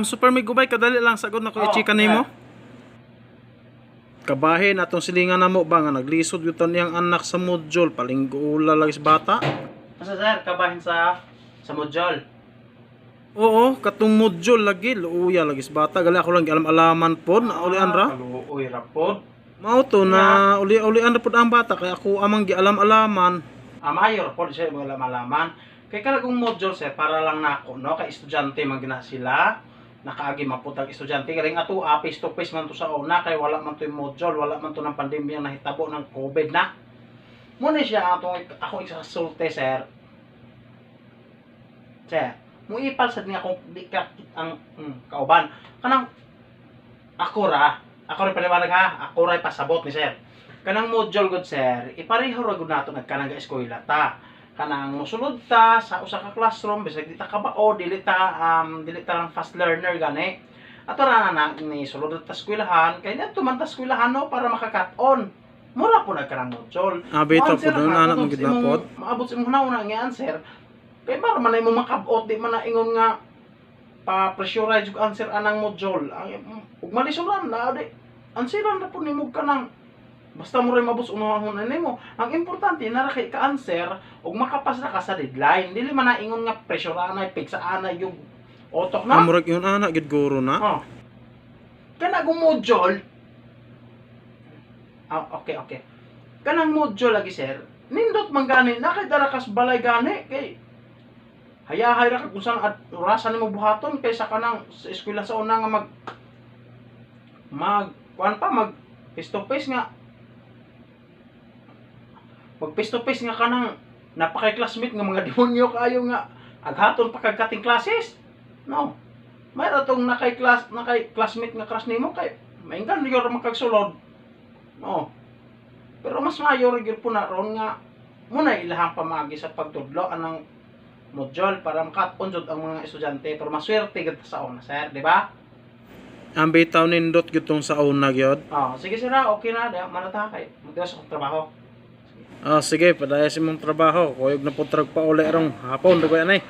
Super may gubay, kadali lang sagod na ko Oh, i-chika nimo. Kabahin atong silingan namo ba nga naglisod gyud niyang anak sa module, palinggo lagi sa bata. Asa, sir, kabahin sa module? Oo, katong module lagi luuya lagi sa bata, gali ako lang gialam-alaman pod na ulian ra. Kaluoy ra pod. Mao to na uli-ulian ra pod ang bata kay ako amang gialam-alaman. Ah, mayor pod siya mga malaman. Kay kanang module, sir, para lang nako, no, kay estudyante man gina sila, nakaagi maputag estudyante galing ato face to face man to sa una kay wala man to yung module, wala man to ng pandemya nahitabo ng COVID na. Muna siya atong ako isasulti, sir. Sir, mo ipal sad niya kung di ka ang kauban. Kanang ako ra, ako ra paliwanag ha, ako ra pasabot ni sir. Kanang module good, sir, ipareho ra gud nato nagkanang ga eskwela ta. Kanang mosulod ta sa usa ka classroom bisag di ta kabao, dili ta lang fast learner gani. Ato ra na ni sulod ta eskwelahan kay niadto man ta eskwelahan, no, para maka-cut on. Mura po nagkanang module. Ah, bitaw Mo-answer pod ka, na anak kung mo gid na pod. Maabot sa imong hunahuna nga answer kay mara man na imong makabot, di man na ingon nga pa pressurize og answer anang module. Ang ug malisuran na di answeran ra pud nimo kanang basta mo rin mabos unahon nimo. Ang importante nara kay ka answer ug makapas na ka sa deadline. Dili man na ingon nga pressure anay pigsa anay yung utok Ah, na. murag yun anak gid guro na. Oh. Kana kung module. Ah, okay. Kanang module lagi, sir. Nindot man gani na kay dara kas balay gani kay hayahay ra ka kung saan at orasan nimo buhaton kaysa kanang sa eskwela sa una nga mag mag kuan pa, mag face to face nga, mag face to face nga kanang napakay classmate nga mga demonyo kaayo nga aghaton pa kag cutting classes, no? Mayroon tong nakay classmate nga crush nimo kay mainggan yor makagsulod, no? Pero mas mayor gyud po na ron nga muna ilahang pamaagi sa pagtudlo anang module para maka-on jud ang mga estudyante, pero maswerte gud sa una, sir, di ba? Ang bitaw nindot gyud tong sa una gyud. Oh, sige sir, ah, okay na, di manata kay magdiwas akong trabaho. Ah, sige, padaya sa imong trabaho. Kuyog na putrag pa uli arong hapon, dugoy anay.